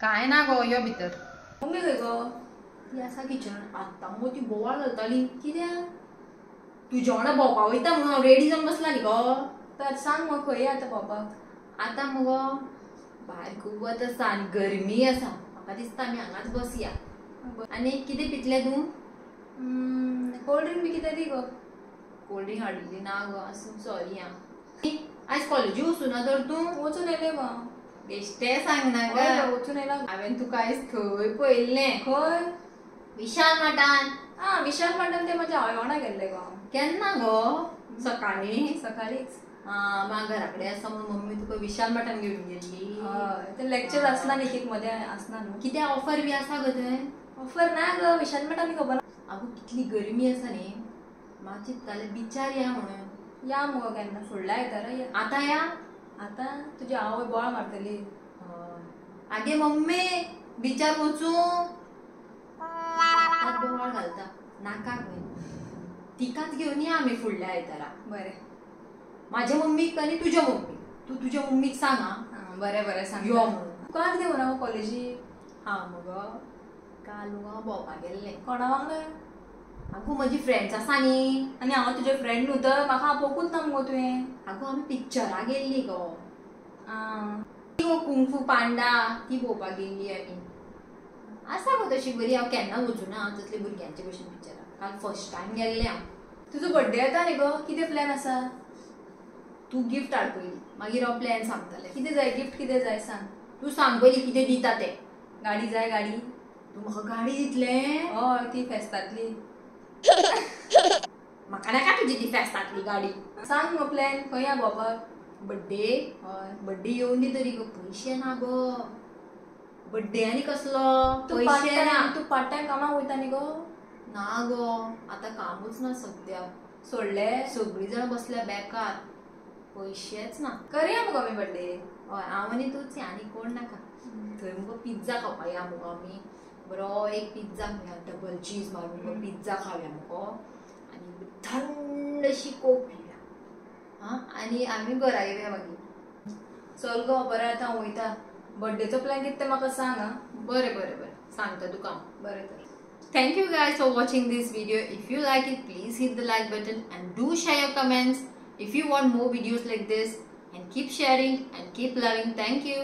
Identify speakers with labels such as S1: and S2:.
S1: काय ना गो यो भितर.
S2: मम्मी खंय गो?
S1: ती आसा किचनान. आत्तां मुगो ती बोवाळ घालताली. कित्याक? तुज्या वांगडा भोंवपा वयता म्हणून हांव रेडी जावन बसला न्ही गो.
S2: तर सांग मग खंय आतां भोंवपाक?
S1: आतां मुगो भायर खूब वत आसा आनी गरमी आसा. म्हाका दिसता आमी हांगाच बसया. आनी कितें पितलें तूं?
S2: कोल्ड ड्रिंक बी कितें दी गो.
S1: कोल्ड ड्रिंक हाडलेली ना गो. आसूं, सॉरी. आं, आयज कॉलेजी वचूना तर तूं?
S2: वचून येयलें गो.
S1: बेश्टें सांगनाका.
S2: वचून येयला.
S1: हांवें तुका आयज थंय पळयल्लें.
S2: खंय?
S1: विशाल मार्टान.
S2: आं, विशाल मार्टान ते म्हाज्या आवय वांगडा गेल्ले गो.
S1: केन्ना गो? सकाळीं?
S2: सकाळींच.
S1: आं, म्हाका घरा कडेन आसा म्हणून मम्मी तुका विशाल मार्टान घेवन गेल्ली.
S2: हय, ते लेक्चर आसना न्ही, एक मदें आसना न्हू.
S1: कितें ऑफर बी आसा गो थंय?
S2: ऑफर ना गो विशाल मार्टान, खबर ना.
S1: आगो कितली गरमी आसा न्ही, म्हाका चिंततालें बिचार या म्हणून.
S2: या मुगो केन्ना, फुडल्या आयतारा या.
S1: आतां या?
S2: आतां तुजी आवय बोवाळ मारतली.
S1: आगे मम्मी, बिचार वचूं? आतांच बोवाळ घालता. नाका खंय, तिकाच घेवन या आमी फुडल्या आयतारा.
S2: बरें.
S1: म्हाज्या मम्मीक आनी तुज्या मम्मीक. तूं तुज्या मम्मीक सांग. आं,
S2: बरें बरें, सांग.
S1: यो म्हणून.
S2: तुका कितें म्हणा गो कॉलेजी?
S1: हांव मुगो काल मुगो हांव भोंवपाक गेल्लें.
S2: कोणा वांगडा?
S1: आगो म्हजी फ्रेंड्स आसा न्ही.
S2: आनी हांव तुजें फ्रेंड न्हू तर म्हाका आपोवकूच ना मुगो तुवें.
S1: आगो आमी पिक्चराक गेल्ली गो.
S2: आं,
S1: ती गो कुंगफू पांडा, ती पळोवपाक गेल्ली आमी. आसा गो तशी बरी. हांव केन्ना वचूना तसले भुरग्यांचे भशेन पिक्चराक. काल फर्स्ट टायम गेल्लें हांव.
S2: तुजो बड्डे येता न्ही गो, कितें प्लॅन आसा?
S1: तूं गिफ्ट हाड पयलीं, मागीर हांव प्लॅन सांगतलें.
S2: कितें जाय गिफ्ट? कितें जाय सांग.
S1: तूं सांग पयलीं कितें दिता तें.
S2: गाडी जाय गाडी.
S1: तूं म्हाका गाडी दितलें?
S2: हय, ती फेस्तांतली.
S1: म्हाका नाका तुजी ती फेस्तांतली गाडी.
S2: सांग मगो प्लॅन, खंय या भोंवपाक?
S1: बड्डे?
S2: हय.
S1: बड्डे येवन दी तरी गो, पयशे ना गो. बड्डे आनी कसलो,
S2: तूं पार्ट
S1: पयशे ना.
S2: टायम, तूं पार्ट टायम कामाक वयता न्ही गो?
S1: ना गो, आतां कामूच ना सद्या.
S2: सोडलें?
S1: सगळीं जाणां बसल्या बेकार, पयशेच ना.
S2: करया मुगो आमी बड्डे.
S1: हय, हांव आनी तूंच, आनी कोण नाका. थंय मुगो पिझ्झा खावपाक या मुगो आमी. बरो एक पिझ्झा खावया, डबल चीज मारून मुगो पिझ्झा खावया मुगो, आनी थंड अशी कोक पिवया. आं, आनी आमी घरा येवया मागीर.
S2: चल गो, बरें आतां हांव वयता. बड्डेचो प्लॅन कितें तें म्हाका सांग. आं,
S1: बरें बरें बरें, सांगता तुका हांव.
S2: बरें तर.
S1: Thank you guys for watching this video. If you like it, please hit the like button and do share your comments if you want more videos like this, and keep sharing and keep loving. Thank you.